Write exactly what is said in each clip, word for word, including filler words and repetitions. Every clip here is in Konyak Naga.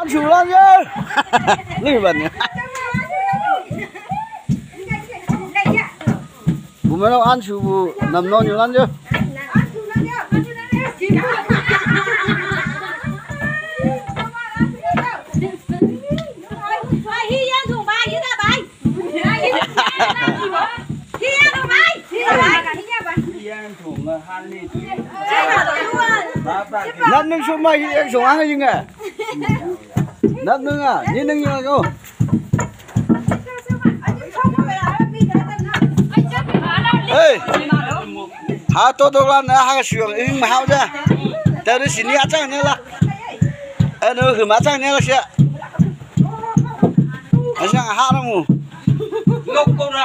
An su lan je. Lui ban. Bu me lo an su bu nam no nyu lan je. Nat nung sum ma hi ek sung ang jing a. Nat nung a, ni nung jing a ko. Hey. Ha to to lan na ha shuang ing ma hao ja. Ta ri sini a chang ne la. Ano hum a chang ne la sia. A sia ha na mu. Lok ko na.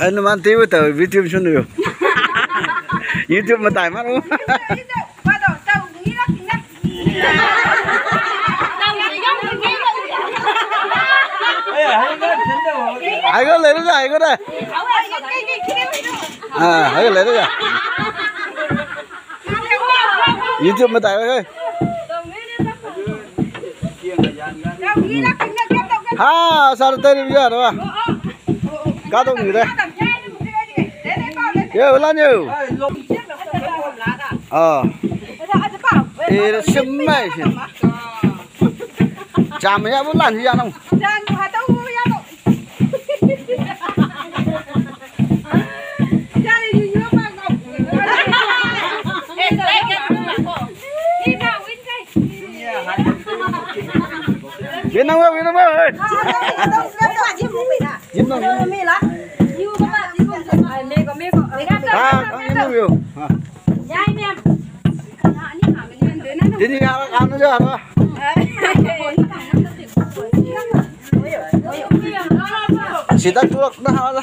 Anu man ti bu ta video sun yo. YouTube ma tai ma ru. Ai ko le ru ai ko da. À, thấy lấy đấy à? YouTube mới tải đấy. Ha, sao tao đi bây giờ đó? Cá tông gì đây? Yo, lan yo. Ờ. Ê, nó sưng mày. Chả mày ăn lan gì ăn không? Việt Nam ơi, Việt Nam ơi. Việt Nam. À, con Việt Nam yêu. À. Thế thì ăn nó chưa hả? Chỉ tắt chuột nó hả?